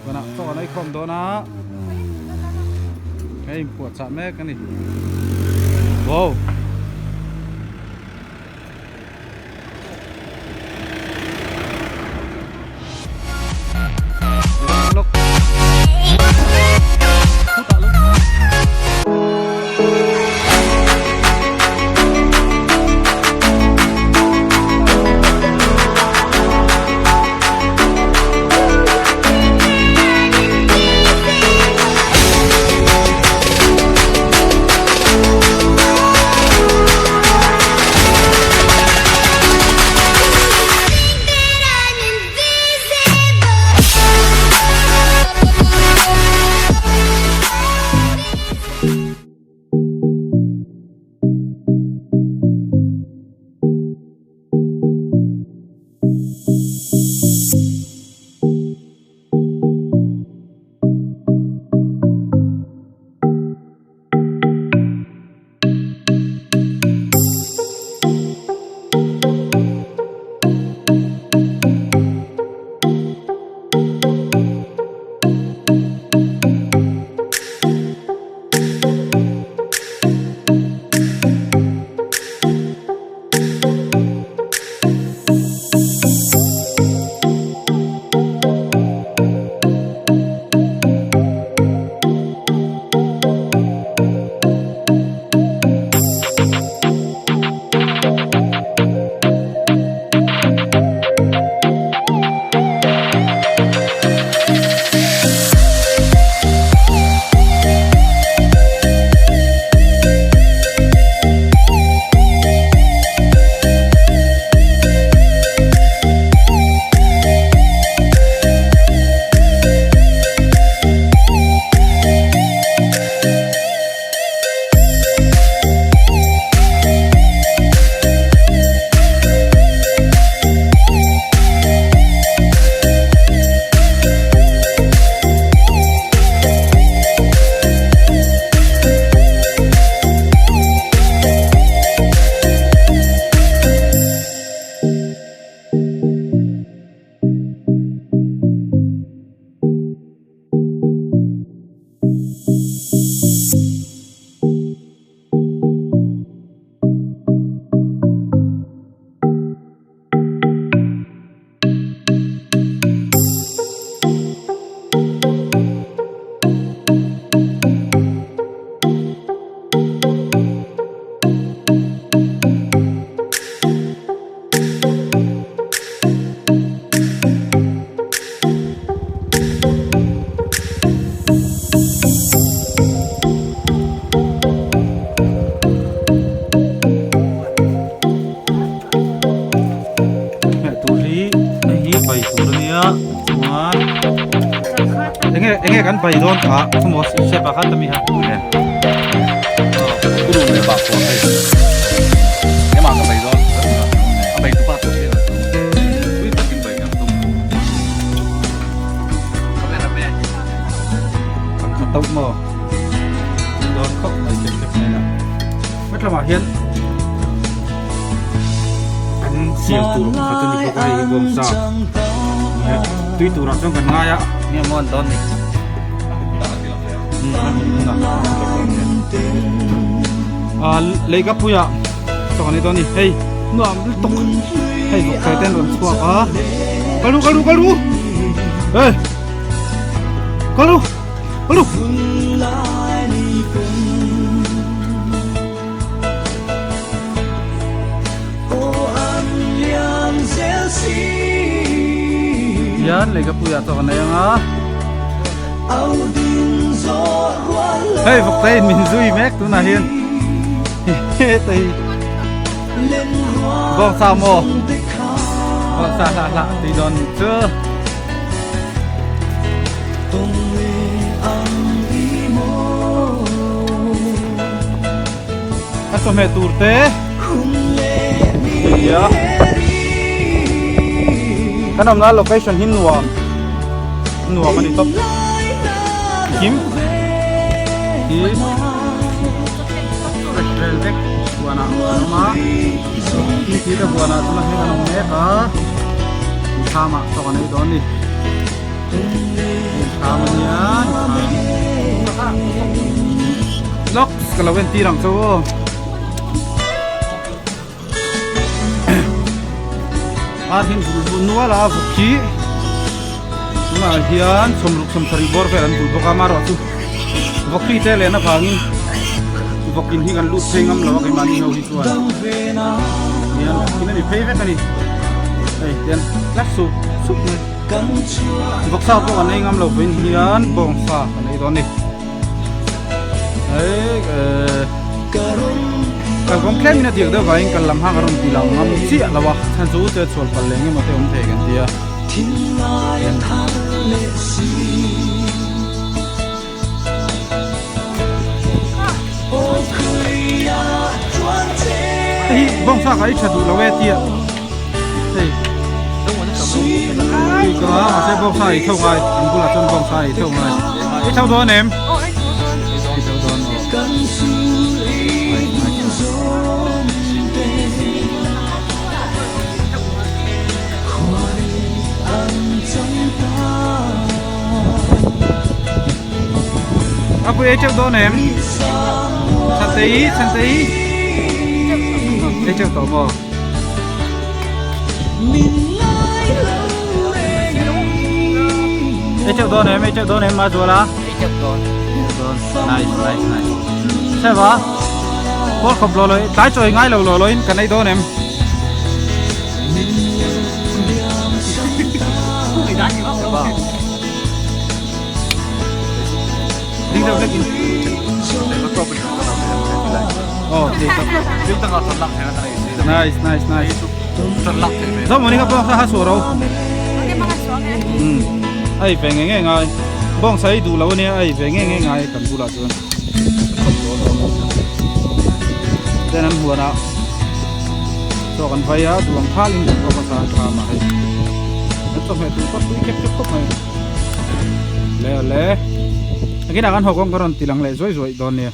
Huanah chaw an ei khawm dawn a hei inpuahchah mek a ni wow. Hmeh tur hi hei hi bai tur ania chuan enge enge kan bai dawn kha khaw step ah khan tami ha Kan khat tauh maw dawn khawp mai kem kem mai a hetlamah hian kan siam tur pakhat a ni bawk a hei hi bawngsa tui turah chuan kan ngai a nge maw an dawn ni lei ka puia chaw kan ei dawn a ni hei nuam lutuk hei vawk te an rawn chhuak a kalu kalu kalu hey kalu kalu hian lei ka puia chaw kan ei ang a hei vawk te in min zui mek tunah hian hetei bawngsa maw bawngsa hlah hlah tui dawn nih chu a chawhmeh tur te nia kan awmna location hi nuam nuam a ni tawp kim hi fresh vel vek huanah an awm a thingthi te huanah chuan heng an awm mek a thlamah chaw an ei dawn a ni. Thlam a nia tikhan lawks ka lo entir ang che aw. Ar hi vul vul nual a vuk hi tunah hian sawmruk sawmsarih bawr vel an vul bawk a amaherawh chu vawk hri te len avangin vawk in hi kan lut phei ngam lo a keimahni ho hi chuan hian vawk in a ni phei vek a ni hei tian tlat sup sup mai vawk sa pawh kan ei ngam lo vawiin hian bawngsa kan ei dawn a ni. Hei eh kalkawng tlem in a diak deuh vangin kal lam hang a rawn ti lang ngam chiah lo a chhan chu che chhual pal leh engemaw te awm thei kan ti a. Hei hi bawngsa kha i tha duh lo e tia hei mahse bawngsa ei tho ngai an bulah chuan bawngsa ei tho ngai i tho dawn em i tho dawn aw A pui ei teuh dawn em? Chantei, Chantei. Ei teuh tawh maw? Ei teuh dawn em? Ei teuh dawn em Mazuala? Ei teuh dawn. Dawn. Nice, nice, nice. Seva. Pawl khawp lo lo, tlai chawi ngai lo lo lo in kan ei dawn em? Ding deuh hlek in. Oh, nice, nice, nice. Zo mo ni ka bawng sa ha su ro. Hmm. Ai ve nge nge ngai. Bawng sa i duh lo ania ai ve nge nge ngai kan bulah chuan. Ten an huan a. Chaw kan vai a duang thalin kan bawk a sa tha mah hei. An chawhmeh tur pawh tui khep khep khawp mai. Le le. Akinah kan haw kawng ka rawn ti lang leh zuai zuai dawn nia.